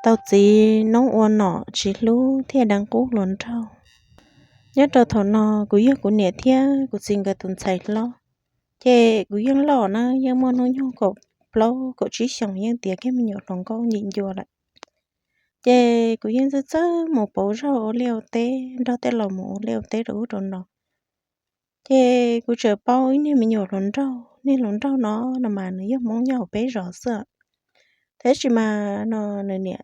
Tau txiv noob ua nom tsis hlub thiaj deev qub hluas nraug. Nyob rau thaum no kuv yog kuv niam thiab kuv txiv nkawd tus ntxhais hlob, ces kuv yeej loj na, yeej muaj hnub nyoog kaum plaub kaum tsib xyoos, yeej tiav kiag me nyuam hluas nkauj ncim ncua lawm. Ces kuv yeej txawj txawj mus pauv zog ua liaj ua teb, nrog tej laus mus ua liaj ua teb rau ub rau no. Ces kuv tseem paub ib niag me nyuam hluas nraug, niag hluas nraug no no mas nws yog Hmoob nyob hauv peb zos xwb. Tab sis mas no nws niam,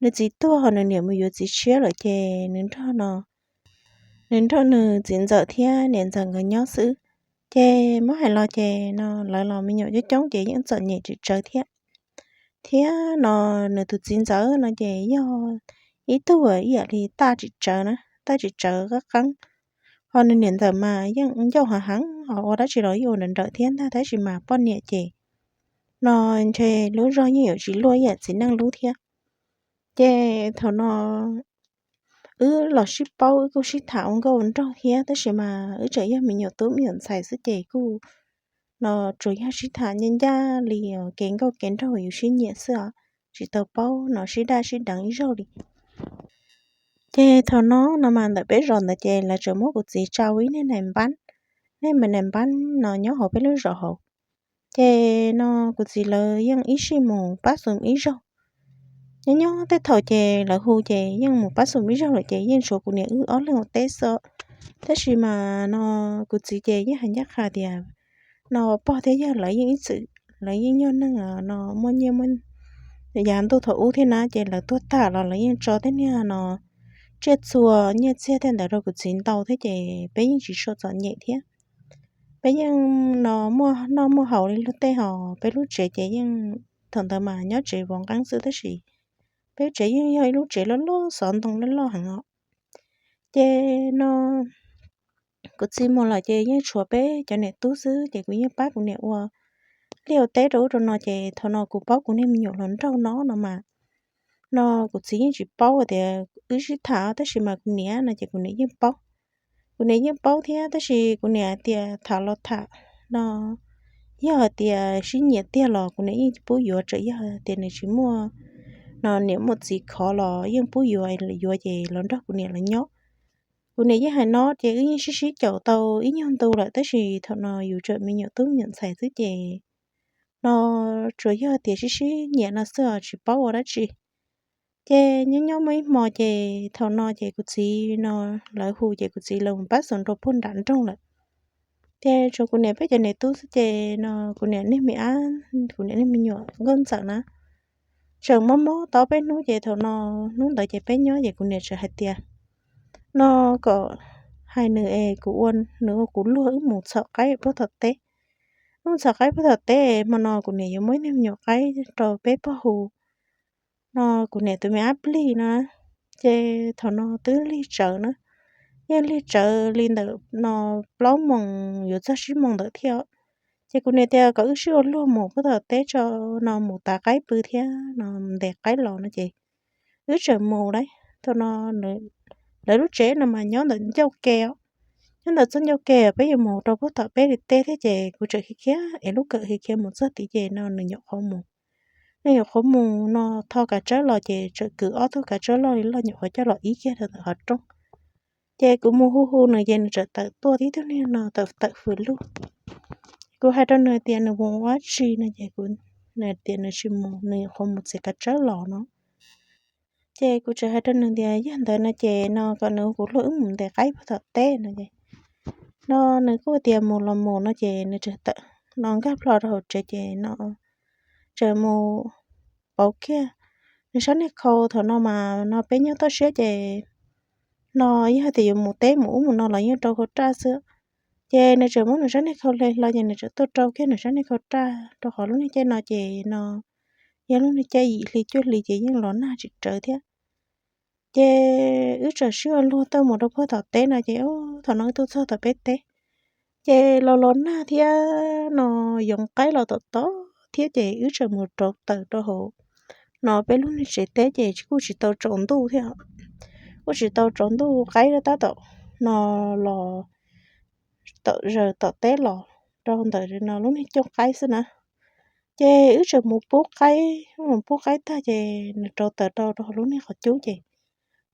nws txiv tuag ho nws niam mus yuav txiv tshiab lawm ces nws nrog no, nws nrog nws txiv ntxawm thiab niam ntxawm nkawd nyob xwb. Ces muab hais los ces no lawv los me nyuam coob coob ces yeej txom nyem tsis tsawg thiab. Thiab no nws tus txiv ntxawm no ces yog ib tug ib yam li taj tsis tsawg na, taj tsis tsawg qab qeeb. Ho nws niam ntxawm mas yeej ncauj heev heev, ho ua dab tsi los yeej ua nrawm nrawm thiab ntag, tab sis mas poj niam ces no ntshe lub zog yeej yuav tsis luaj ib yam txiv neej lub thiab. Ces thaum no wb los sib paub, wb kuj sib tham ua nkauj ua nraug thiab, tab sis mas wb tseem yog me nyuam tub me nyuam ntxhais xwb ces kuj no tsuas yog sib tham ncaj ncaj li kev nkauj kev nraug yus sib nyiam xwb os, tsis tau paub no sib daj sib deev ib zaug li. Ces thaum no no mas ntawm peb zos ntawd ces lawv tseem muab kuv txiv tsa ua ib niag nais npab, niag nais npab no nyob hauv peb lub zos hauv. Ces no kuv txiv lawv yeej ib sij mus pab xum ib zaug. Nyob nyob tej thaum ces lawv hu ces yeej mus pab xum ib zaug lawm ces yeej tshuav kuv niam wb ob leeg ua teb xwb. Tab sis mas no kuv txiv ces yeej hais ncaj qha tias no pog thiab yawg lawv yeej ib txwm, lawv yeej yog neeg no muaj nyiaj muaj yav ntuj thaum ub thiab na, ces lawv tuag tag los lawv yeej tso tej niag no tsiaj txhua nyiaj txiag tej ntawd rau kuv txiv ntau thiab ces peb yeej tsis tshua txom nyem thiab. Peb yeej no muaj noj muaj haus li luag tej, ho peb lub tsev ces yeej thaum ntawd mas nyob tsev vov nqeeb xwb, tab sis peb lub tsev yeej yog ib lub tsev loj loj xov ntoo loj loj heev os. Ces no kuv txiv mus lawm ces yeej tshuav peb cov niam tub xwb ces kuv yeej pab kuv niam ua liaj ua teb rau ub rau no. Ces thaum no kuv paub kuv niag me nyuam hluas nraug no no mas no kuv txiv yeej tsis paub tias wb sib tham, tab sis mas kuv niam no ces kuv niam yeej paub. Kuv niam yeej paub thiab, tab sis kuv niam hais tias tham los tham no, yog hais tias sib nyiam tiag los kuv niam yeej pub yuav, tseem yog tias nws tsis muaj no niam muaj txiv khov los yeej pub yuav, yuav ces los nrog kuv niam los nyob. Kuv niam yeej hais no ces wb yeej sib sib caum tau ib nyuag ntu lawm, tab sis thaum no yus tseem me nyuam tub me nyuam ntxhais xwb ces no tsuas yog tias sib sib nyiam no xwb os, tsis paub ua dab tsi. Ces nyob nyob muaj ib hmo ces thaum no ces kuv txiv no lawv hu ces kuv txiv lawv mus pab xum rau puag nram nroog lawm. Ces tshuav kuv niam peb cov niam tub xwb ces no kuv niam niag me ab, kuv niam niag me nyuam nkauj ntxawm na, tseem mob mob tau peb hnub ces thaum no hnub ntawd ces peb nyob ces kuv niam txawm hais tias no kom hais nws es kuv ua, nws ua kuv luag wb mus txhom qaib puag tom teb. Wb mus txhom qaib puag tom teb, hmo no kuv niam yuav muab ib niag me nyuam qaib rau peb pog hu no, kuv niam tus me ab plig no. Ces thaum no twb lig tsawv na, yeej lig tsawv li ntawm no plaub moos yuav txog tsib moos ntawd thiab. Ces kuv niam tias kom wb sib ua luag mus puag tom teb tso, no mus tav qaib pw thiab no ntes qaib los no ces wb tseem mus lauj. Thaum no lawv lub tsev no mas nyob ntawm ncauj ke os, nyob ntawm txoj ncauj ke peb yuav mus rau puag tom peb li teb thiab ces kuv tseem khiav khiav es lub kawm khiav khiav mus txog tid ces no nws nyuam qhuav mus, nws nyuam qhuav mus no tho kav tsawb los ces tseem kwv ob tug kav tsawb loj li loj nyuam qhuav coj los ib kiag rau ntawm qhov rooj. Ces kuv mus hu hu nws ces nws tseem tawm tuaj tib tug niag no tawm tawm fws lug. Kuv hais rau nws tias nws mus ua dab tsi no ces kuv, nws tias nws tsis mus, nws nyuam qhuav mus txiav kav tsawb los no. Ces kuv tseem hais rau nws tias yog ntawd no ces no kom nws ua kuv luag wb mus ntes qaib puag tom teb no ces no nws kuj tias mus los mus no ces nws tseem tawm no nkag plho rau hauv tsev ces no tseem mus pauv kiag nws sab niag khau. Thaum no mas no peb nyob toj siab ces no yog tias yuav mus teb mus ub mus no los yeej rau khau raj xwb. Ces nws tseem muab nws sab niag khau hle hlo ces nws tseem tuaj rau kiag nws sab niag khau raj rau qhov lub niag caij no ces no yog lub niag caij yim hli cuaj hli ces yeej los nag tsis tsawg thiab. Ces wb tseem sib ua luag tuaj mus rau puag tom teb no ces thaum no wb tuaj txog tom peb teb ces los los nag thiab no yoov qaib los tom tod thiab ces wb tseem mus rauv taws rau hauv no peb lub niag tsev teb ces kuj tsis tau tsaus ntuj thiab, kuj tsis tau tsaus ntuj, qaib tab tom no los tom zaws tom teb los rau ntawm no lub niag cooj qaib xwb na. Ces wb tseem mus pub qaib, mus pub qaib tag ces nws rauv taws rau rau hauv lub niag qhov cub ces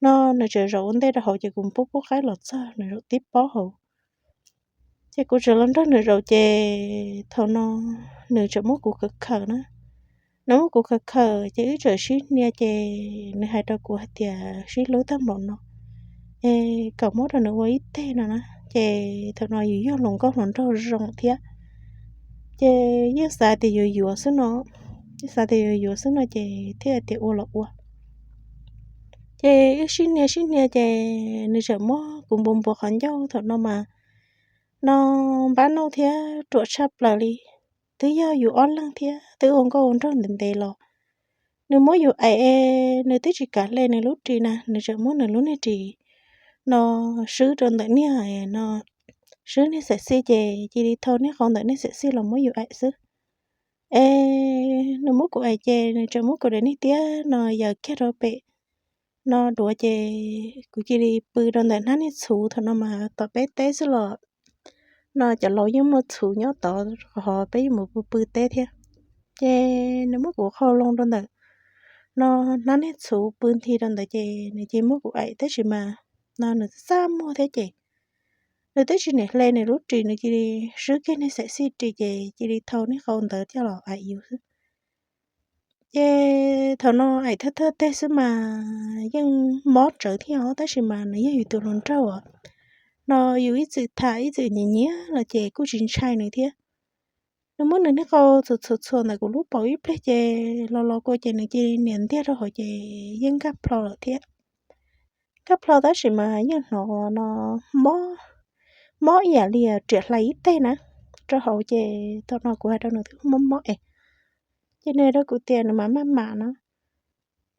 no nws tseem zaum ua ntej rau hauv ces kuv mus pub pub qaib los txog nws zaum tib pob hauv. Ces kuv tseem los nrog nws zaum ces thaum no nws tseem muab kuv khawm khawm na. Nws muab kuv khawm khawm ces wb tseem sib hnia ces nws hais rau kuv hais tias sib hlub tag npaum no es kom muab rau nws ua ib teg no na. Ces thaum no yus yog hluas nkauj hluas nraug zoo thiab ces yeej xav tias yuav yuav xwb no, yeej xav tias yuav yuav xwb no ces thiaj tias ua los ua. Ces wb sib hnia sib hnia ces nws tseem muab kuv npuav npuav qhov ncauj thaum no mas no npab nauj thiab ruam tshaj plaws li. Twb yog yus ob leeg thiab twb ua nkauj ua nraug ntev ntev los nws muab yus aim es nws twb tsis kam hle nws lub ris na, nws tseem muab nws lub niag ris no swb rau ntawm niag no, swb niag xam xij ces cia li thau niag qau ntawm niag xam xij los muab yus aim xwb. Es nws muab kuv aim ces nws tseem muab kuv daim niag tiab no yaws kiag rau pem no duav ces kuv cia li pw rau ntawm hnab niag txhuv thaum no mas tom peb teb xwb los no cov laus yeej muaj txhuv nyob tod, qhov peb yuav mus pw pw teb thiab. Ces nws muab kuv qhau loo rau ntawm no hnab niag txhuv pw nthi rau ntawd ces nws cia li muab kuv aim tab sis mas no nws txaj muag thiab ces nws twb tsis niam hle nws lub ris, nws cia li swb kiag niag xam xij ris ces cia li thau niag qau ntawd coj los aim yus xwb. Ces thaum no aim thawj thawj teg xwb mas yeej mob tsawv thiab os, tab sis mas nws yog yus tus hluas nraug no, yus ib txwm tham ib txwm nyiam nyiam los ces kuj tsis ntshai nws thiab. Nws muab nws niag qau txhuam txhuam txhuam ntawm kuv lub paum ib pliag ces los los kua ces nws cia li nias ntiag rau hauv ces yeej nkag plho lawm thiab. Nkag plho tab sis mas yeej hnov no mob, mob ib yam li riam hlais ib teg na rau hauv ces thaum no kuv hais rau nws twb mob mob es, ces nws hais rau kuv tias nws mam maj mam no.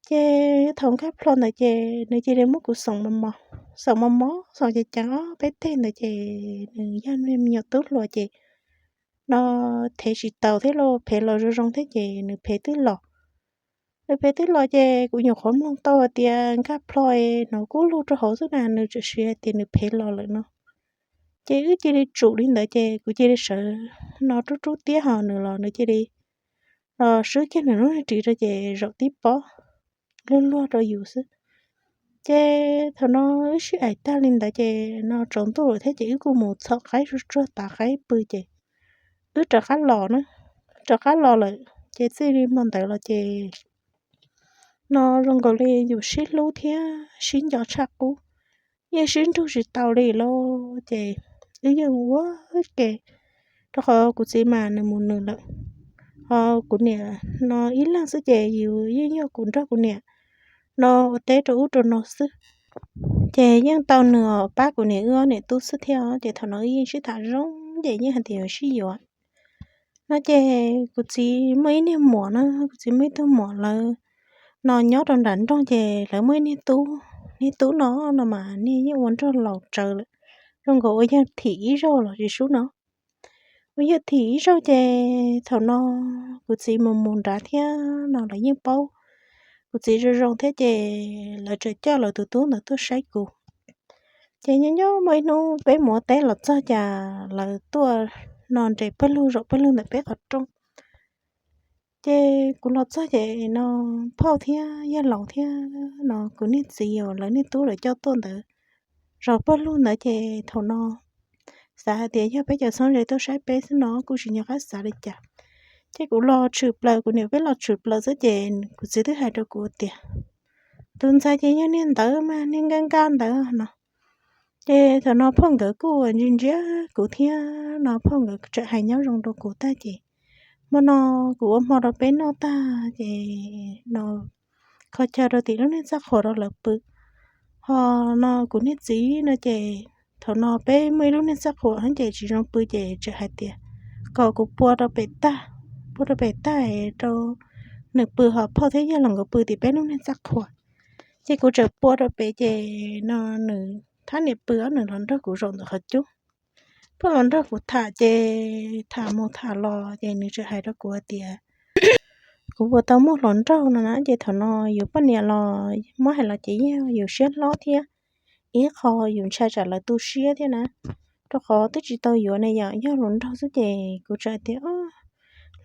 Ces thaum nkag plho ntawd ces nws cia li muab kuv xoom mos mos, xoom mos mos xoom ceev ceev ob peb teg ntawd ces nws yog me nyuam tub hluas ces no thev tsis taus thiab los phev los zoo zoo thiab ces nws phev twb los. Nws phev twb los ces kuv nyuam qhuav mloog tau hais tias nkag plho es hnov kub lug rau hauv xwb na, nws tseem siv hais tias nws phev los lawm no. Ces wb cia li tsum li ntawd ces kuv cia li sawv no rub rub tiab ho nws los nws cia li los swb kiag nws lub niag ris rau ces zaum tib pob luag luag rau yus xwb. Ces thaum no wb sib aim tag li ntawd ces no tsaus ntuj lawm thiab ces wb kuj mus txhom qaib tsuag tsuag tav qaib pw ces wb rov qab los na, rov qab los lawm ces txij li hmo ntawd los ces no zoo nkaus li yus sib hlub thiab sib nco tshaj qub, yeej sib nrug tsis tau li lauj. Ces wb yeej ua ke, rau qhov kuv txiv mas nws mus nws lawm, ho kuv niam no ib leeg xwb ces yus yeej yog kuv nrog kuv niam no ua teb rau ub rau no xwb. Ces yeej tau nws pab kuv niam wb ob niam tub xwb thiab os. Ces thaum no wb yeej sib tham zoo ces yeej hais tias yuav sib yuav no ces kuv txiv muaj ib niag muam na, kuv txiv muaj ib tug muam lawv no nyob rau nram nroog ces lawv muaj ib niag tub, niag tub no no mas niag yeej ua nraug laus tsawv lawm, zoo nkaus ua yawg thim ib zaug los tsis sub no. Ua yawg thim ib zaug ces thaum no kuv txiv mus mus nrad thiab no lawv yeej paub kuv txiv zoo zoo thiab ces lawv tseem coj lawv tus tub ntawd tuaj saib kuv. Ces nyob nyob muaj ib hnub peb mus ua teb los txog cas lawv tuaj no nres pawg lug zaum pawg lug ntawm peb qhov rooj. Ces kuv los txog ces no phauj thiab yawg laus thiab no kuv niag txiv uas lawv niag tub lawv coj tuaj ntawd zaum pawg lug ntawd ces thaum no xav hais tias yog peb cov txheeb ze tuaj saib peb xwb no kuj tsis nco qab xav li cas. Ces kuv los tshwm plaws, kuv niam peb los tshwm plaws xwb ces kuv txiv twb hais rau kuv tias tus ntxhais ces yog niag ntawd mas niag nkaj nkaj ntawd no. Ces thaum no phauj nkawd kuj ntsia ntsia kuv thiab no phauj nkawd tseem hais nyob zoo rau kuv tag ces hmo no kuv ua hmo rau peb noj tag ces no kho chaw rau tim lub niag txaj qhua rau lawv pw. Ho no kuv niag txiv no ces thaum no peb muaj ib lub niag txaj qhua ces tsis zoo pw ces tseem hais tias kom kuv pua rau pem tag, pua rau pem tag rau nws pw ho phauj thiab yawg laus nkawd pw tim peb lub niag txaj qhua. Ces kuv tseem pua rau pem ces no nws thab niam pw ob nws los nrog kuv zaum ntawm qhov cub. Phauj los nrog kuv tham ces tham mus tham los ces nws tseem hais rau kuv hais tias kuv puas tau muaj hluas nraug no na. Ces thaum no yus poj niam los muab hais los ces yog yus siab hlob thiab ib qho yus ntshai tsam lawv tu siab thiab na, rau qhov twb tsis tau yuav ne yom, yog hluas nraug xwb ces kuv tseem tias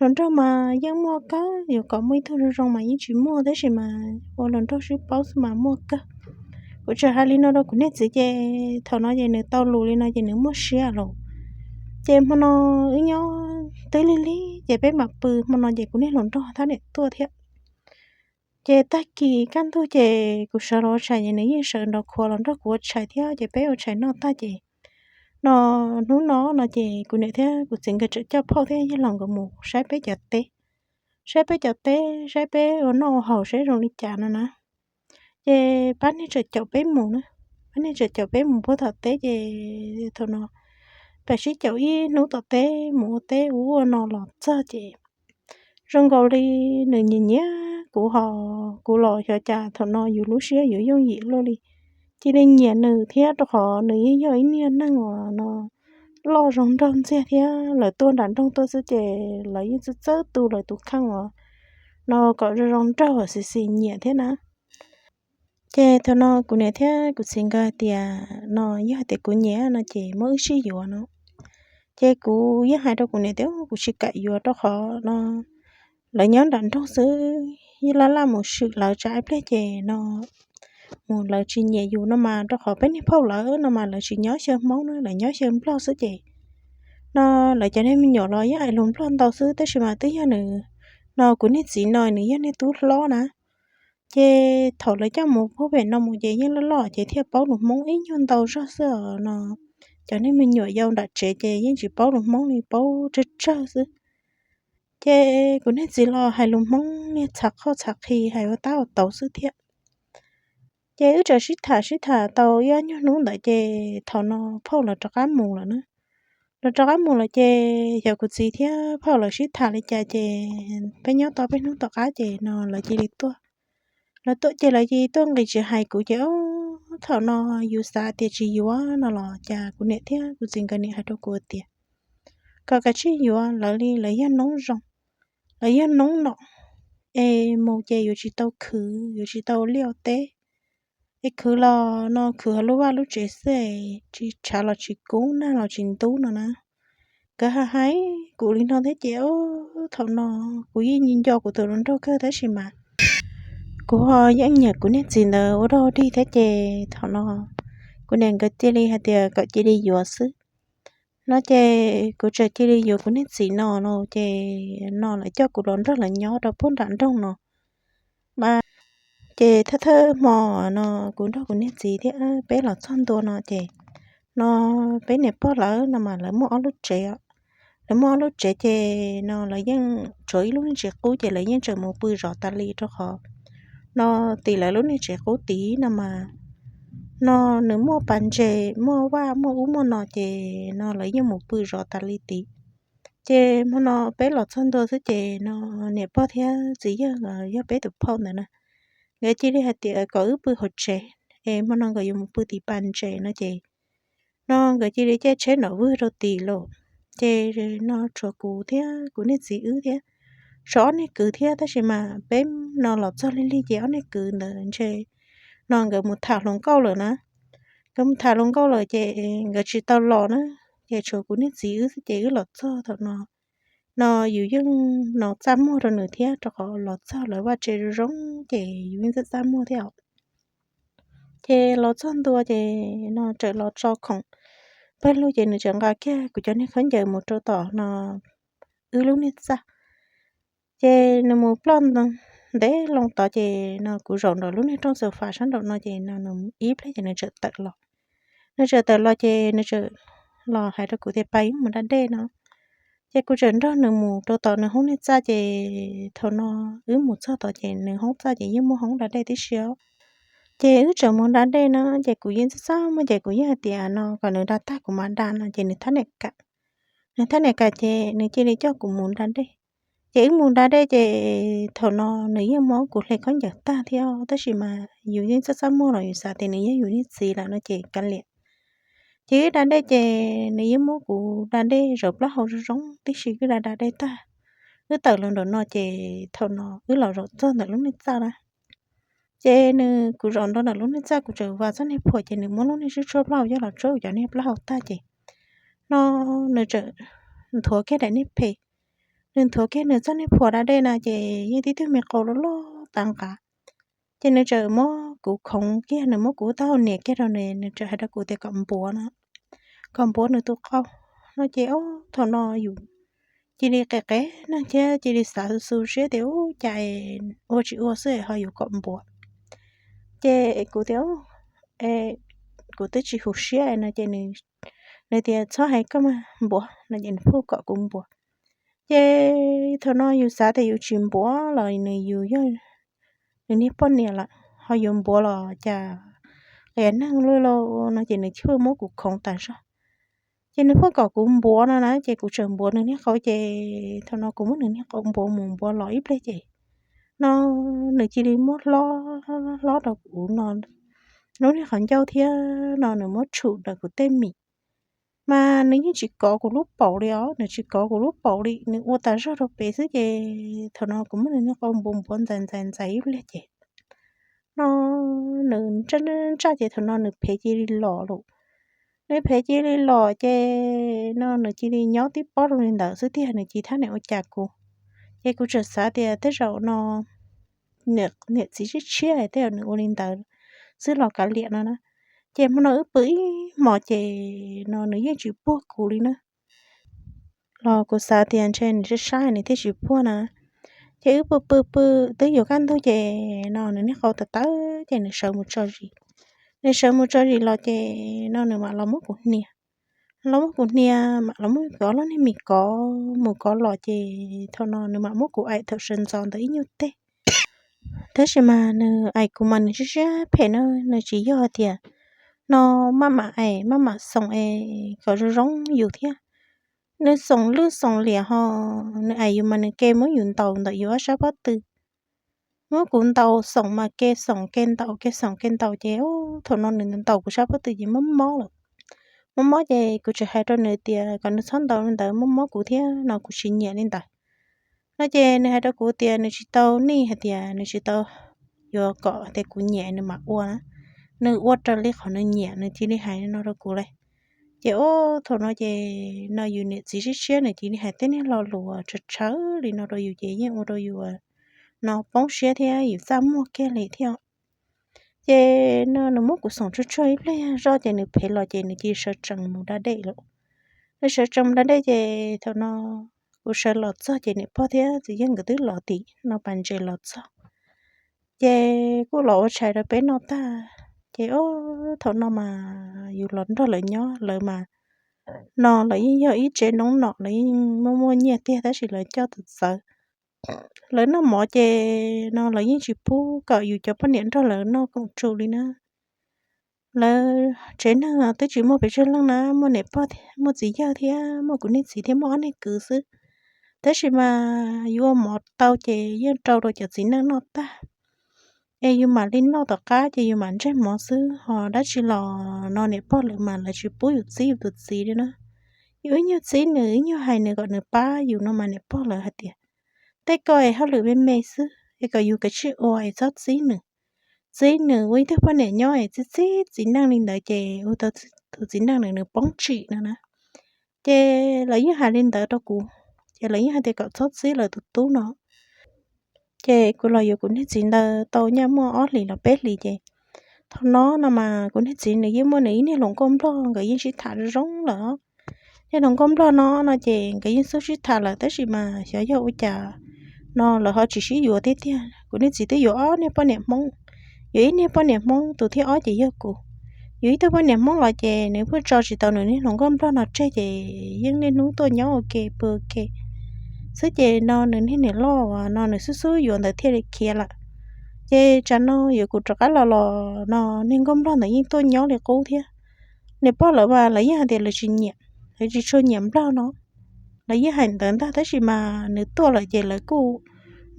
Hluas nraug mas yeej muaj kawg, yuav kom muaj ib tug zoo zoo mas yeej tsis muaj, tab sis mas ua hluas nraug sib paub xwb mas muaj kawg. Kuv tseem hais li no rau kuv niag txiv ces thaum no ces nws tau lus li no ces nws muaj siab lawm. Ces hmo no wb nyob twb lig lig ces peb mam pw, hmo no ces kuv niag hluas nraug thiab niam tuaj thiab. Ces tag kis kaj ntug ces kuv sawv los ua tshais ces nws yeej sawv nrog kuv los nrog kuv ua tshais thiab, ces peb ua tshais noj tag ces no hnub no no ces kuv niam thiab kuv txiv nkawd tseem coj phauj thiab yawg laus nkawd mus saib peb cov teb, saib peb cov teb, saib peb ua noj ua haus saib zoo li cas no na. Ces pab niag tseem caum peb mus na, pab niag tseem caum peb mus puag tom teb ces thaum no peb sib caum ib hnub tom teb mus ua teb ua ua no los txog ces zoo nkaus li nws nyiam nyiam kuv ho kuv los xyov cas thaum no yus lub siab yuav yooj yim luaj li, cia li nyiam nws thiab, rau qhov nws yeej yog ib niag neeg uas no loj zoo nraug ntxiag thiab, lawv tuaj nram nroog tuaj xwb ces lawv yeej txawj txawj tu lawv tus kheej uas no kom zoo zoo nraug xis xis nyiam thiab na. Ces thaum no kuv niam thiab kuv txiv nkawd hais tias no yog hais tias kuv nyiam no ces muab wb sib yuav no. Ces kuv yeej hais rau kuv niam tias kuv tsis kam yuav rau qhov no lawv nyob nram nroog xwb, yeej laj laj mus swm lawv tsam ib pliag ces no mus lawv tsis nyiam yus no mas, rau qhov peb niag phauj lawv no mas lawv tsis nyob xyaw Hmoob na, lawv nyob xyaw Nplog xwb ces no lawv cov niag me nyuam los yeej hais lus Nplog ntau xwb, tab sis mas twb yog nws no kuv niag txiv no nws yog niag tub hlob na. Ces thaum lawv coj mus puag pem no mus ces yeej loj loj ces thiaj paub lus Hmoob ib nyuag ntau zog xwb os no. Cov niag me nyuam yau nram tsev ces yeej tsis paub lus Hmoob li, paub tsawg tsawg xwb. Ces kuv niag txiv los hais lus Hmoob niag txhav qhoj txhav qhi hais ua tab ua tauv xwb thiab. Ces wb tseem sib tham sib tham tau ib ob nyuag hnub ntawd ces thaum no phauj lawv rov qab mus lawm na. Lawv rov qab mus lawm ces xyov kuv txiv thiab phauj lawv sib tham li cas ces peb nyob tau peb hnub tom qab ces no lawv cia li tuaj. Lawv tuaj ces lawv cia li tuaj nqis tsis hais kuv ces o, thaum no yus xav tias tsis yuav no los cas kuv niam thiab kuv txiv nkawd niam hais rau kuv tias kom kav tsij yuav lawv li, lawv yog noob zoo, lawv yog noob nom, es mus ces yuav tsis tau khwv, yuav tsis tau ua liaj ua teb. Es khwv los no khwv hauv lub vaj lub tsev xwb, tsis tshav los tsis kub, nag los tsis ntub no na. Nkawd hais hais kuv li no thiab ces o, thaum no kuv yeej nco kuv tus hluas nraug kawg tab sis mas kuv ho yeej nyiam kuv niag txiv ntawd ua dog dig thiab ces thaum no kuv niam nkawd cia li hais tias kom cia li yuav xwb no ces kuv tseem cia li yuav kuv niag txiv no no ces no lawv coj kuv los nrog lawv nyob rau puag nram nroog no mas. Ces thawj thawj hmo no kuv nrog kuv niag txiv thiab peb los txog ntua no ces no peb niam pog lawv no mas lawv muaj ob lub tsev, lawv muaj ob lub tsev ces no lawv yeej tshuav ib lub niag tsev qub ces lawv yeej tseem mus pw zov tas li rau qhov no tim lawv lub niag tsev qub tid no mas no nws muaj pas ntses muaj vaj muaj ub muaj no ces no lawv yeej mus pw zov tas li tid. Ces hmo no peb los txog ntua xwb ces no niam pog thiab txiv yawg yog peb tus phauj ntawd na, nkawd cia li hais tias kom wb pw hauv tsev, es hmo no nkawd yuav mus pw tim pas ntses no ces no nkawd cia li caij tsheb nram vwj rau tim lawm. Ces no tshuav kuv thiab kuv niag txiv wb thiab, tshuav ob niag kwv thiab tab sis mas peb no los txog lig lig ces ob niag kwv ntawd ntshe no nkawd mus tham hluas nkauj lawm na. Nkawd mus tham hluas nkauj lawm ces nkawd tsis tau los na, ces tshuav kuv niag txiv wb xwb ces wb los txog thaum no no yus yeej no txaj muag rau nws thiab rau qhov los txog lawv vaj tsev zoo zoo ces yus yeej txaj txaj muag thiab os. Ces los txog ntua ces no tseem los tso khoom pawg lug ces nws tseem nqa kiag kuv cov niag khaub ncaws mus rau tom no wb lub niag txaj. Ces nws mus ploj ntev loo tod ces no kuv zaum nraum lub niag rooj xaus fas sab nraum no ces no nws ib pliag ces nws tseem tawm los. Nws tseem tawm los ces nws tseem los hais rau kuv tias pab wb mus da dej no. Ces kuv tseem nrog nws mus rau tom nws hoob niag txaj ces thaum no wb mus txog tod ces nws hoob txaj ces yeej muaj hoob da dej tib si os. Ces wb tseem mus da dej no ces kuv yeej txaj txaj muag ces kuv yeej hais tias no kom nws da tag kuv mam da no ces nws thab niam kam. Nws thab niam kam ces nws cia li coj kuv mus da dej. Ces wb mus da dej ces thaum no nws yeej muab kuv hle khaub ncaws tag thiab tab sis mas yus yeej txaj txaj muag los yus xav tias nws yog yus niag txiv lawm no ces kav liam. Ces wb da dej ces nws yeej muab kuv da dej zaum plaub hau zoo zoo tib si, wb da da dej tag wb tawm los nraum no ces thaum no wb los zaum txog ntawm lub niag txaj na. Ces nws kuv zaum nraum ntawm lub niag txaj kuv tseem vam txoj niag phuam ces nws muab lub niag sib tshuab plaub hau coj los tshuab kuv cov niag plaub hau tag ces no nws tseem nthuav kiag daim niag phem nws nthuav kiag nws txoj niag phuam da dej na ces yeej tib tug me qau loj loj tas nqav. Ces nws txawm muab kuv khoov kiag, nws muab kuv taub hau nias kiag rau nws, nws txawm hais rau kuv tias kom npuav no, kom npuav nws tus qau no ces ub thaum no yus cia li qe qe neeg thiab cia li xav xu siab tias ub cas ua tsis ua xwb ho yuav kom npuav. Ces kuv tias kuv twb tsis huv siab no ces nws tias txhob hais koj mas npuav no ces nws pheej kom kuv npuav. Ces thaum no yus xav tias yus tsis npuav los nws yus yog nws niag poj niam lawm ho yuav npuav los cas qias neeg lawm no ces nws thiaj muab kuv khoov tas zog. Ces nws pheej kom kuv npuav no na ces kuv txawm npuav nws niag qau ces thaum no kuv muab nws niag qau npuav mus npuav los ib pliag ces no nws cia li muab hlob hlob rau kuv no lub niag qhov ncauj thiab no nws muab tshum ntawm kuv tej mis. Mas nws yeej tsis kov kuv lub paum li os, nws tsis kov kuv lub paum li, nws ua tas zog rau pem xwb ces thaum no kuv muab nws niag qau npuav npuav ntxais ntxais ntxais ib pliag ces no nws ntsaj ntsaj ces thaum no nws phev cia li los lawm. Nws phev cia li los ces no nws cia li nyob tib pob rau li ntawd xwb tiag, nws cia li thab niam ua cas kuv. Ces kuv txawm xav tias tej zaum no niam txiv tshiab tshiab tej zaum nws ua li ntawd xwb los kav liam no na. Ces hmo no wb pw ib hmos ces no nws yeej tsis puag kuv li na. Los kuv xav tias ntshe nws sab sab nws thiaj tsis puag na. Ces wb pw pw pw twb yuav kaj ntug ces no nws niag qau tawv tawv ces nws sawv mus tso zis. Nws sawv mus tso zis los ces no nws mam los muab kuv hnia. Los muab kuv hnia mam los muab kuv ob lub niag mis kov mus kov los ces thaum no nws mam muab kuv aim thaum sawv ntxov ntawd ib nyuag teg. Tab sis mas nws aim kuv mas nws siab siab phem na, nws tsis yog tias no maj mam aim maj mam xoom es kom zoo zoo yus thiab. Nws xoom lwj xoom liam ho nws aim yus mas nws ke muab yus ntaus ntawm yus ob sab pob tw. Muab kuv ntaus xoom mas ke xoom ke ntaus ke xoom ke ntaus ces thaum no nws ntaus kuv sab pob tw ces mob mob lawm. Mob mob ces kuv tseem hais rau nws tias kom nws txhob ntaus li ntawd, mob mob kuv thiab no kuv tsis nyiam li ntawd. No ces nws hais rau kuv tias nws tsis tau nij hais tias nws tsis tau yuav kom tias kuv nyiam nws mam ua na. Nws ua raws li qhov nws nyiam, nws cia li hais no rau kuv lawm. Ces ub thaum no ces no yus niam txiv siab siab nws cia li hais tej niag lo lus tshawv tshawv li no rau yus ces yeej ua rau yus no poob siab thiab yus txaj muag kiag li thiab. Ces no nws muab kuv xoom tsuag tsuag ib pliag zoj ces nws phem los ces nws cia li sawv tsees mus da dej lawm. Nws sawv tsees mus da dej ces thaum no kuv sawv los txog ces niam pog thiab txiv yawg nkawd twb los tim no pas ntses los txog. Ces kuj los ua tshais rau peb noj tag. Ces ub thaum no mas yus los nrog lawv nyob, lawv mas no lawv yeej yog ib tsev noob nom, lawv yeej muaj muaj nyiaj tiag tab sis lawv coj tus txawv. Lawv noj mov ces no lawv yeej tsis pub kom yus cov poj niam nrog lawv noj koom tsum li na. Lawv tsev neeg twb tsis muaj pes tsawg leej na, muaj niam pog, muaj txiv yawg thiab muaj kuv niag txiv thiab muaj ob niag kwv xwb. Tab sis mas yus ua mov tau ces yeej rau rau cov txiv neej noj tag, es yus mam li noj tom qab ces yus mam ntseg mov xwb. Ho dab tsi los no niam pog lawv mas lawv tsis pub yus txib yus tus txiv li na. Yus ib nyuag txib nws ib nyuag hais nws kom nws pab yus no mas niam pog lawv hais tias tej ko es hauj lwm me me xwb es kom yus kav tsij ua es txhob txib nws. Txib nws ua ib tug poj niam nyob es txib txib txiv neej li ntawd ces ua tau tus txiv neej nws nws poob tsim no na. Ces lawv yeej hais li ntawd rau kuv, ces lawv yeej hais tias kom txhob txib lawv tus tub no. Ces kuv los yuav kuv niag txiv ntawd tau nyaj muaj ob hlis los peb hlis ces thaum no no mas kuv niag txiv nws yeej muaj nws ib niag hluas nkauj nplog, nkawd yeej sib tham zoo zoo lawm. Niag hluas nkauj nplog no no ces nkawd yeej xub sib tham lawm tab sis mas xyov yog ua cas no lawv ho tsis sib yuav tiag tiag. Kuv niag txiv twb yuav ob niag poj niam Hmoob, yuav ib niag poj niam Hmoob, tus thib ob ces yog kuv. Yuav ib tug poj niam Hmoob los ces nws pheej tso tsis tau nws niag hluas nkauj nplog no tseg ces yeej niaj hnub tuaj nyob ua ke pw ua ke xwb ces no nws niag niam loj uas no nws xub xub yuav ntawd thiaj li khiav lawm. Ces tsam no yuav kuv rov qab los los no niag nkauj nplog ntawd yeej tuaj nyob li qub thiab. Niam pog lawv mas lawv yeej hais tias lawv tsis nyiam, lawv tsis tshua nyiam nplog no. Lawv yeej hais ntawd ntag tab sis mas nws tuaj lawm ces lawv kuj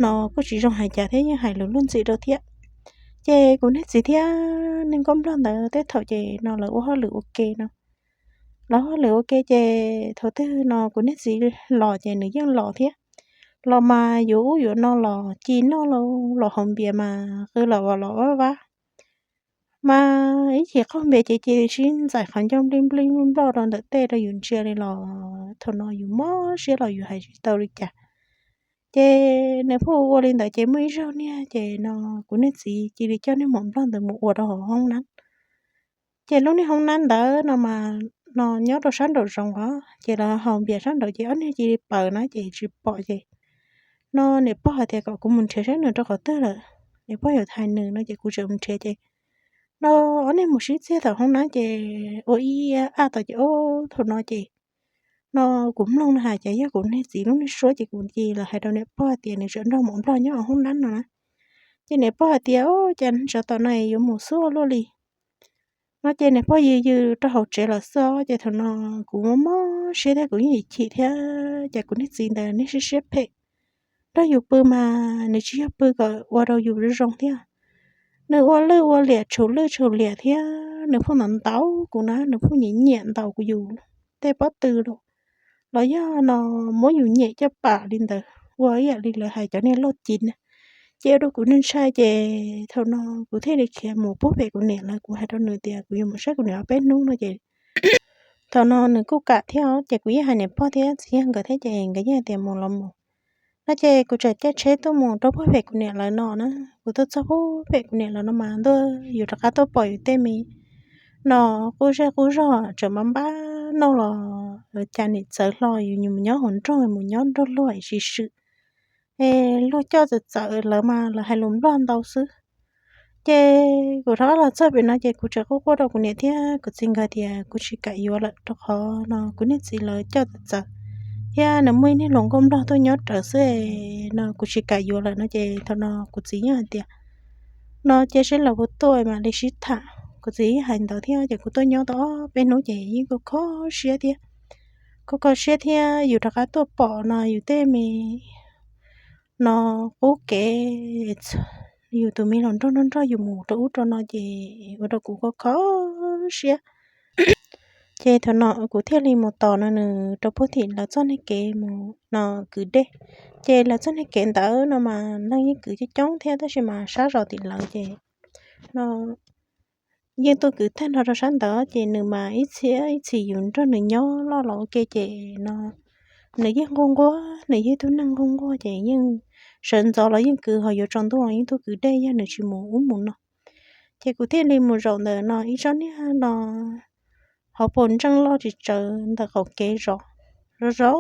no kuj tsis zoo hais cas thiab yeej hais lus luag ntxim rau thiab. Ces kuv niag txiv thiab niag nkauj nplog ntawd tej thaum ces no lawv ua hauj lwm ua ke no. Lawv ua hauj lwm ua ke ces thaum twg no kuv niag txiv los ces nws yeej los thiab. Los mas yuav ub yuav no los ci noj los haus npias mas qw los los vaj vab. Mas ib chim qaug npias ces cia li sib ntxais qhov ncauj nplij nplij nploj nploj rau ntawm tej rau yus ntsia li los thaum no yus mob siab los yus hais tsis tau li cas. Ces nws pheej ua li ntawd ces muaj ib zaug niag ces no kuv niag txiv cia li coj niag maum nplog ntawd mus ua rau hauv hoob nab. Ces lub niag hoob nab ntawd no mas no nyob rau sab nraum zoov os, ces lawv haus npias sab nraud ces ob niag cia li paws na ces tsis pom ces no niam pog hais tias kom kuv mus nrhiav saib nws rau qhov twg lawm, niam pog yuav hais nws no ces kuv tseem mus nrhiav ces no ob niag mus sib txiag tom hoob nab ces ua ib a tau ces ub thaum no ces no kuv mloog no hais ces yog kuv niag txiv lub niag suab ces kuv cia li los hais rau niam pog tias nws tseem nrog maum nplog nyob hauv hoob nab no na. Ces niam pog hais tias ub cas tsov tom no yuav mus xub ua luaj li no ces niam pog yws yws rau hauv tsev lawm xwb os. Ces thaum no kuv mob mob siab thiab kuv yeej chim thiab ces kuv niag txiv ntawd niag siab siab phem, nrog yus pw mas nws tsis yog pw kom ua rau yus zoo zoo thiab. Nws ua lwj ua liam tshum lwj tshum liam thiab nws pheej ntaus ntaus kuv na, nws pheej nyiam nyiam ntaus kuv yus tej pob tw los, los yog no muab yus nyem coj pam li ntawd ua ib yam li lawv hais cov niag loj ci na. Ces ua rau kuv ntshai ntshai ces thaum no kuv thiaj li khiav mus pub pem kuv niam lawv, kuv hais rau nws tias kuv yuav mus saib kuv niam ob peb hnub no ces thaum no nws kuj kam thiab os. Ces kuv yeej hais niam pog thiab txiv yawg nkawd thiab ces nkawd yeej hais tias mus los mus no ces kuv txawm caij tsheb tuaj mus rau pub pem kuv niam lawv no na. Kuv tuaj txog pub pem kuv niam lawv no mas ntuj, yus rov qab tuaj pom yus tej me no qub zej qub zog tseem npab npab noj los cas nim txawv hlo, yus mus nyob hauv nroog mus nyob nrog luag tsis swm es luag coj txawv txawv lawv mas lawv hais lus nplog ntau xwb. Ces kuv rov qab los txog pem no ces kuv tseem quaj quaj rau kuv niam thiab kuv txiv nkawd tias kuv tsis kam yuav lawm rau qhov no kuv niag txiv lawv coj txawv txawv thiab nws muaj ib niag hluas nkauj nplog tuaj nyob rawv xwb no kuv tsis kam yuav lawm no ces thaum no kuv txiv yeej hais tias no cia seb lawv puas tuaj mam li sib tham. Kuv txiv yeej hais ntawd thiab ces kuv tuaj nyob tau ob peb hnub ces yeej kho kho siab thiab, kho kho siab thiab yus rov qab tuaj pom no yus tej me no qub kev, yus tus me hluas nraug nrog nrog yus mus rau ub rau no ces ua rau kuv kho kho siab. Ces thaum no kuv thiaj li mus tos no nws rau puag tim lawv txoj niag kev mus no kwv dej. Ces lawv txoj niag kev ntawd no mas neeg yeej kwv coob coob thiab tab sis mas sab zos tim lawv ces no yeej tuaj kwv tag nrho rau sab ntawd ces nws mas ib txhia ib txhis yus nrog nws nyob loj los ua ke ces no nws yeej nquag nquag, nws yeej tub neeg nquag nquag ces yeej sawv ntxov los yeej kwv, ho yuav tsaus ntuj los yeej tuaj kwv dej yog nws tsis mus ub mus no. Ces kuv thiaj li mus zaum ntawm no ib tsob niag no hauv paus ntseej loj tsis tsawv ntawm qaum kev zov zov zov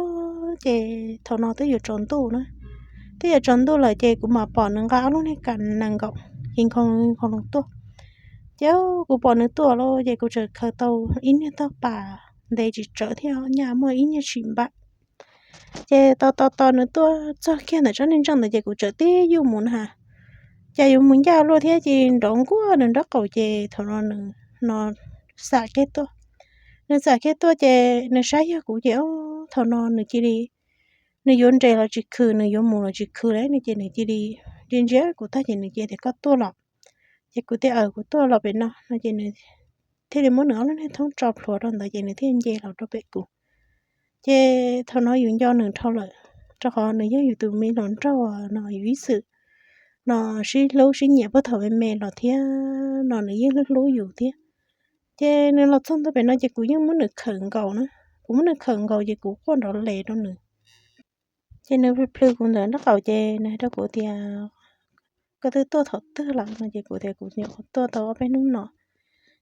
ces thaum no twb yuav tsaus ntuj na. Twb yuav tsaus ntuj lawm ces kuv mam pom nws nqa ob lub niag kas nees nkaum ci nkhoos nkhoos los tuaj. Ces kuv pom nws tuaj lawm ces kuv txawm khaws tau ib niag tog pas ntev tsis tsawv thiab nyaj muaj ib niag tshim npam. Ces tos tos tos nws tuaj txog kiag ntawm tsob niag ntseej ntawd ces kuv txawm tib yuj mus na has, cas yuav mus ncaj luaj thiab ces nrov nkuaj nws nraub qaum ces thaum no nws no xam kiag tuaj. Nws xam kiag tuaj ces nws saib yog kuv ces thaum no nws cia li, nws yuav nres los tsis khw, nws yuav mus los tsis khw li no ces nws cia li ntsia ntsia kuv tag ces nws cia li tias koj tuaj los? Ces kuv tias aws kuv tuaj los pem no no ces nws thiaj li muab nws ob lub niag thoob tso plhuav rau ntawd ces nws thiaj nce los rau pem kuv. Ces thaum no yus nco nws dhau lawm, rau qhov nws yog yus tus me hluas nraug no yus ib txwm no sib hlub sib nyiam puag thaum me me los thiab no nws yeej hlub hlub yus thiab. Ces nws los txog ntua pem no ces kuv yeej muab nws khawm nkaus na, kuv muab nws khawm nkaus ces kuv quaj nrov les rau nws. Ces nws plhws plhws kuv ntawm nraub qaum ces nws hais rau kuv tias koj twb tuaj thaum twg lawm no ces kuv tias kuv nyuam qhuav tuaj tau ob peb hnub no.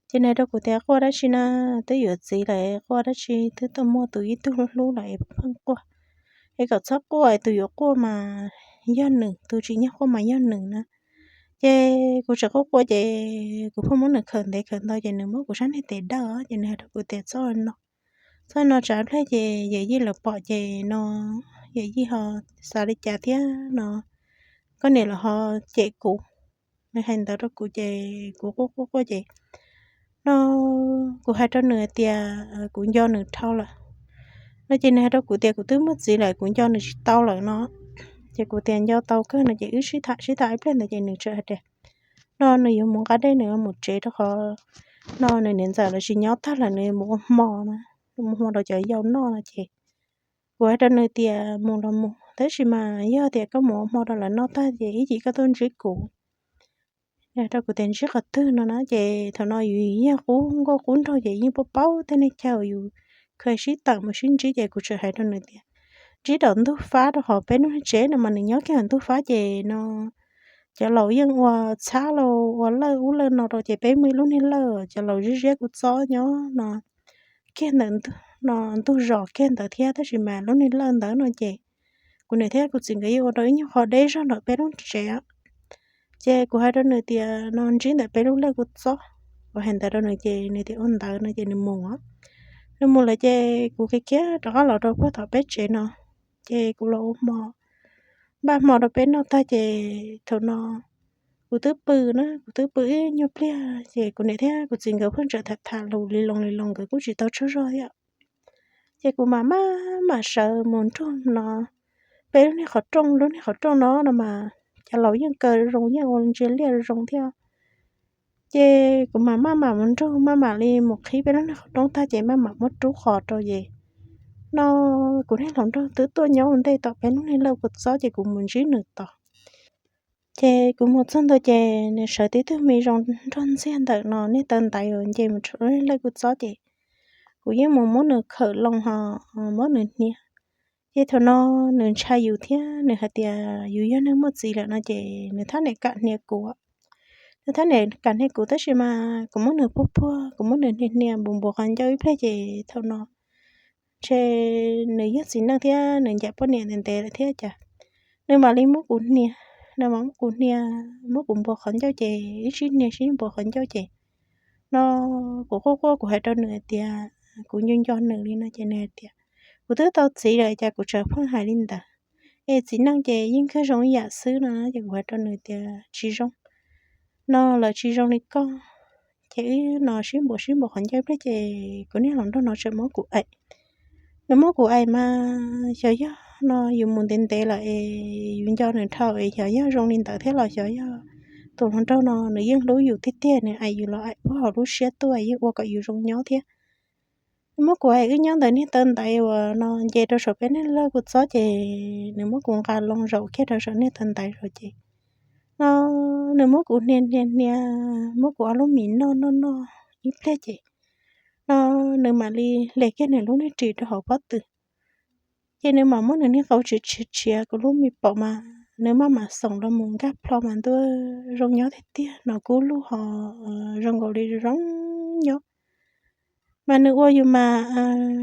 Ces nws hais rau kuv tias quaj dab tsi na, twb yuav txiv lawm quaj dab tsi, twb tuaj muaj tus ib tug hlub hlub lawm es pheej quaj. Es kom txhob quaj, tus yuav quaj mas yog nws, tus tsis nyiag quaj mas yog nws na. Ces kuv tseem quaj quaj ces kuv pheej muab nws khawm ntev khawm ntau ces nws muab kuv sab niag tes dawj ces nws hais rau kuv tias txhob no, txhob no tsam ib pliag ces yawm yij lawv pom ces no yawm yij ho xav li cas thiab no, koj niam lawv ho cem kuv. Nws hais ntawd rau kuv ces kuv quaj quaj quaj ces no kuv hais rau nws tias kuv nco nws dhau lawm no ces nws hais rau kuv tias kuv twb muaj txiv lawm kuv nco nws tsis tau lawm no. Ces kuv tias nco tau kawg no ces wb sib tham sib tham ib pliag ntawd ces nws txawm hais tias no nws yuav mus nqa dej nws yuav mus tsev rau qhov no nws niam ntxawm lawv tsis nyob tag lawm nws mus ua hmo na, mus hmo rau cov yau noj no ces kuv hais rau nws tias mus los mus tab sis mas yog tias koj mus ua hmo rau lawv noj tag ces ib chim koj tuaj ntsib kuv. Nws hais rau kuv tias ntsib qhov twg no na ces thaum no yus yeej qub nkauj qub nraug ces yeej paub paub tej neeg chaw yus kha sib tawm mus sib ntsib ces kuv txawm hais rau nws tias ntsib tom ntug fab rau qhov peb lub niag tsev no mas nws nyob kiag tom ntug fab ces no cov laus yeej ua txhab los ua lawj ub lawj no rau ces peb muaj ib lub niag lawj cov laus ziab ziab kuj txob nyob no kiag ntawm no ntug zos kiag ntawd thiab tab sis mas lub niag lawj ntawd no ces kuv niam thiab kuv txiv nkawd yeej ua rau ib nyuag qhov deb zog nram peb lub tsev. Ces kuv hais rau nws tias no ntsib ntawm peb lub lawj kuj txob. Kuv hais ntawd rau nws ces nws tias ua ntawd no ces nws mus. Nws mus lawm ces kuv khiav khiav rov qab los rau puag tom peb tsev no, ces kuv los ua hmo, npaj hmo rau peb noj tag ces thaum no kuv twb pw na, kuv twb pw ib nyuag pliag ces kuv niam thiab kuv txiv nkawd pheej tseem tham tham lus li loo li loo nkawd kuj tsis tau tsaug zog thiab. Ces kuv mam maj mam sawv mus nrug no peb lub niag qhov rooj, lub niag qhov rooj no no mas cov laus yeej kaw zoo yeej ua ntsia liaj zoo thiab. Ces kuv mam maj mam mus nrug maj mam li mus qhib peb lub niag qhov rooj tag ces maj mam muab rub qhov rau ces no kuv niag hluas nraug twb tuaj nyob ua ntej tom peb lub niag lawj kuj txob ces kuv mus ntsib nws tod. Ces kuv mus txog ntua ces nws sawv tib tug me zoo nrog ntxiag ntawm no niag taw ntaiv uas nce mus rau lub niag lawj kuj txob ces kuv yeej mus muab nws khawm loo ho muab nws hnia. Ces thaum no nws ntshai yus thiab nws hais tias yus yog neeg muaj txiv lawm no ces nws thab niam kam hnia kuv. Nws thab niam kam hnia kuv tab sis mas kuv muab nws puag puag, kuv muab nws hnia hnia npuas npuas qhov ncauj ib pliag ces thaum no ntshe nws yog txiv neej thiab nws ncaim poj niam ntev ntev lawm thiab cas nws mam li muab kuv hnia, nws mam muab kuv hnia, muab kuv npuas qhov ncauj ces ib sib hnia sib npuas qhov ncauj ces no kuv quaj quaj kuv hais rau nws hais tias kuv nco nco nws li no ces nws hais tias kuv twb tau txiv lawm cas kuv tseem pheej hais li ntawd, es txiv neej ces yeej kawg zoo ib yam xwb no ces kuv hais rau nws tias tsis zoo, no lawv tsis zoo li koj. Ces wb no sib npuas sib npuas qhov ncauj ib pliag ces kuv niag hluas nraug no tseem muab kuv aim. Nws muab kuv aim mas xyov yog no yus mus ntev ntev lawm es yus nco nws dhau es xyov yog zoo li ntawd thiab los xyov yog tus hluas nraug no nws yeej hlub yus tiag tiag nws aim yus los aim puag hauv lub siab tuaj yeej ua kom yus zoo nyob thiab. Nws muab kuv aim wb nyob ntawm niag taw ntaiv uas no nce rau saum peb niag lawj kuj txob ces nws muab kuv nqa loo zaum kiag rau saum niag taw ntaiv zaum ces no nws muab kuv hnia hnia hnia, muab kuv ob lub mis noj noj noj ib pliag ces no nws mam li hle kiag nws lub niag ris rau hauv pob tw. Ces nws mam muab nws niag qau tshiav tshiav tshiav kuv lub me paum mas nws maj mam xoom los mus nkag plho mas ntuj zoo nyob tiag tiag no kub lug ho zoo nkaus li zoo nyob. Mas nws ua yus mas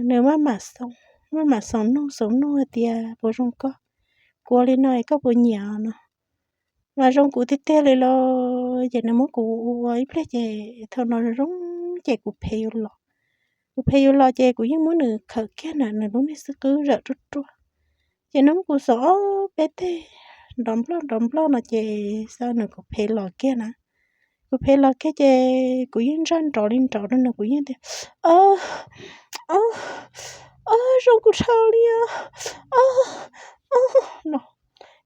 nws maj mam xoom, maj mam xoom nug xoom nug hais tias puas zoo koj, kuv ua li no es koj puas nyiam no. Mas zoo kuv tiag tiag li los ces nws muab kuv ua ib pliag ces thaum no zoo ces kuv phem yus los. Kuv phem yus los ces kuv yeej muab nws khawm kiag na nws lub niag xub qwb zawm ruaj ruaj. Ces nws muab kuv xoom ob peb teg nrov nploj nrov nploj no ces xav nws kuv phem los kiag na. Kuv phem los kiag ces kuv yeej ntsaj nrov li nrov rau nws kuv yeej tias o, o, o, zoo kuv dhau li o, o, o no.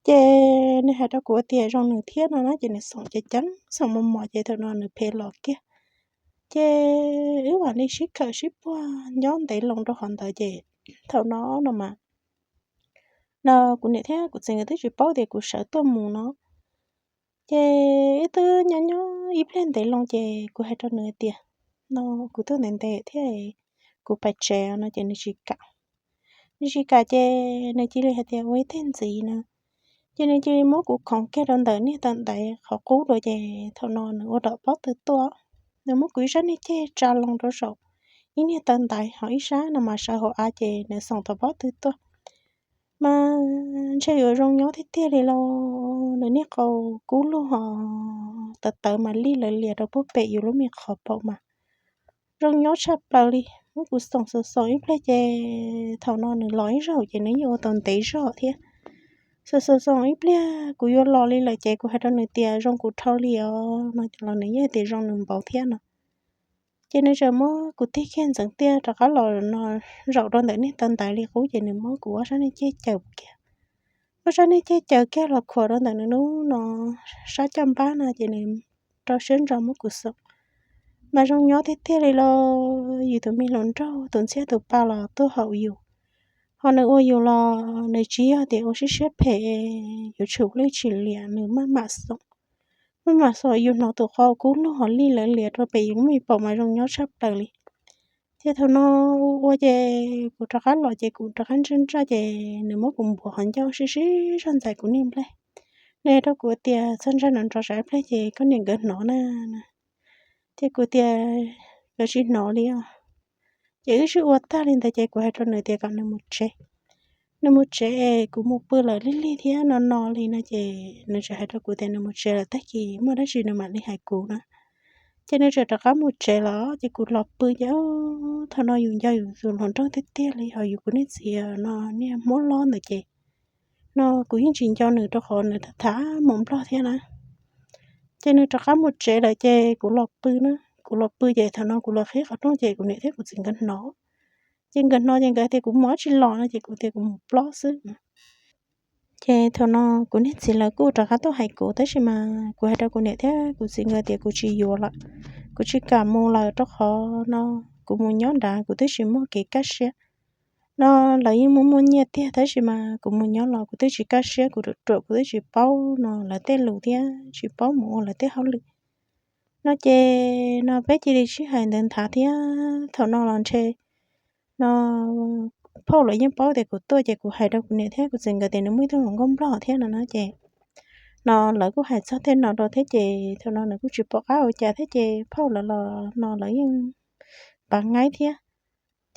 Ces nws hais rau kuv tias zoo nws thiab no na ces nws xoom ceev ceev xoom mos mos ces thaum no nws phem los kiag. Ces wb mam li sib khawm sib puag nyob ntev loo rau qhov ntawd ces thaum no no mas no kuv niam thiab kuv txiv nkawd twb tsis paub tias kuv sawv tuaj mus no. Ces wb twb nyob nyob ib pliag ntev loo ces kuv hais rau nws tias no kuv tuaj ntev ntev thiab kuv pais tsev no ces nws tsis kam. Nws tsis kam ces nws cia li hais tias ua ib teg ntxiv na. Ces nws cia li muab kuv khoov kiag rau ntawm niag taw ntaiv qhov qub dua ces thaum no nws ua tom pob tw tuaj. Nws muab kuv ib sab niag ceg tsa loo rau saum ib niag taw ntaiv ho ib sab no mas sawv hauv av ces nws xoom tom pob tw tuaj. Mas ntshe yuav zoo nyob tiag tiag li los nws niag qau kub lug ho tawv tawv mas lij lawv lias rau puag pem yus lub me qhov paum mas zoo nyob tshaj plaws li. Muab kuv xoom xoom xoom ib pliag ces thaum no nws los ib zaug ces nws yeej ua tau ntev zog thiab. Xoom xoom xoom ib pliag kuv yuav los li lawm ces kuv hais rau nws tias zoo kuv dhau li os no los nws yeej tias zoo nws npaum thiab no. Ces nws tseem muab kuv tig kiag ntxeev tiaj rov qab los no zaum rau ntawm niag taw ntaiv li qub ces nws muab kuv ob sab niag ceg caws kiag. Ob sab niag ceg caws kiag los khuam rau ntawm nws lub no sab caj npab no ces nws rau siab ntso muab kuv xoom. Mas zoo nyob tiag tiag li los yus tus me hluas nraug tus ntxhiab tus pa los tuaj haum yus, ho nws ua yus los nws tsis yog tias ua siab siab phem, yuav tshum lwj tshum liam nws maj mam xoom. Maj mam xoom yus hnov tus qau kub lug ho lij lawv lias rau pem yus lub me paum mas zoo nyob tshaj plaws li. Ces thaum no ua ua ces kuv rov qab los ces kuv rov qab ntsaj ntsaj ces nws muab kuv npuav qhov ncauj sib sib zog ntxais kuv niag nplej. Nws hais rau kuv tias txog ntsaj nrov nrov tsam ib pliag ces koj niam nkawd hnov na. Ces kuv tias nkawd tsis hnov li os. Ces wb sib ua tag li ntawd ces kuv hais rau nws tias kom nws mus tsev. Nws mus tsev es kuv mus pw lawm lig lig thiab no no li no ces nws tseem hais rau kuv tias nws mus tsev lawm tag kis muaj dab tsi nws mam li hais kuv na. Ces nws tseem rov qab mus tsev los ces kuv los pw ces thaum no yus nco yus tus hluas nraug tiag tiag li ho yus kuv niag txiv no niag Hmoob loj ntawd ces no kuv yeej tsis nco nws rau qhov nws tham tham mus Nplog thiab na. Ces nws rov qab mus tsev lawm ces kuv los pw na, kuv los pw ces thaum no kuv los qhib qhov rooj ces kuv niam thiab kuv txiv nkawd hnov. Ces nkawd hnov ces nkawd tias kuv mus dab tsi los no ces kuv tias kuv mus plob xwb. Ces thaum no kuv niag txiv lawv kuj rov qab tuaj hais kuv tab sis mas kuv hais rau kuv niam thiab kuv txiv nkawd tias kuv tsis yuav lawm, kuv tsis kam mus lawm rau qhov no kuv mus nyob nrad kuv twb tsis muaj kev kaj siab. No lawv yeej muaj muaj nyiaj tiag tab sis mas kuv mus nyob los kuv twb tsis kaj siab, kuv ruam ruam kuv twb tsis paub no lawv tej lus thiab tsis paub mus ua lawv tej hauj lwm. No ces no peb cia li sib hais ntawd nthav thiab thaum no los ntshe no phauj lawv yeej paub tias kuv tuaj ces kuv hais rau kuv niam thiab kuv txiv nkawd tias nws muaj ib tug hluas nkauj Nplog thiab no na ces no lawv kuj hais txog tej no rau thiab ces thaum no nws kuj tsis pom qab ua cas thiab ces phauj lawv los no lawv yeej pav ngaib thiab.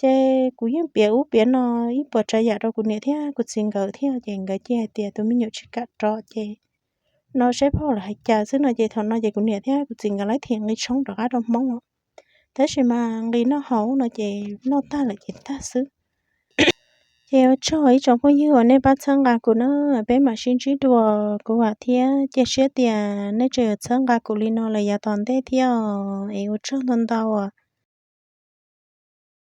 Ces kuv yeej piav ub piav no ib puas tsav yam rau kuv niam thiab kuv txiv nkawd thiab ces nkawd cia hais tias tus me nyuam tsis kam rov ces no saib phauj lawv hais cas xwb no ces thaum no ces kuv niam thiab kuv txiv nkawd lawv thiaj nqis tshoob rov qab rau Hmoob os. Tab sis mas nqis noj haus no ces noj tag lawm ces tag xwb. Ces ua tsaug ib tsoom phooj ywg uas nej pab txhawb nqa kuv na, peb mam sib ntsib dua, kuv vam thiab cia siab tias nej tseem yuav txhawb nqa kuv li no lawm yav tom ntej thiab os. Es ua tsaug ntau ntau as.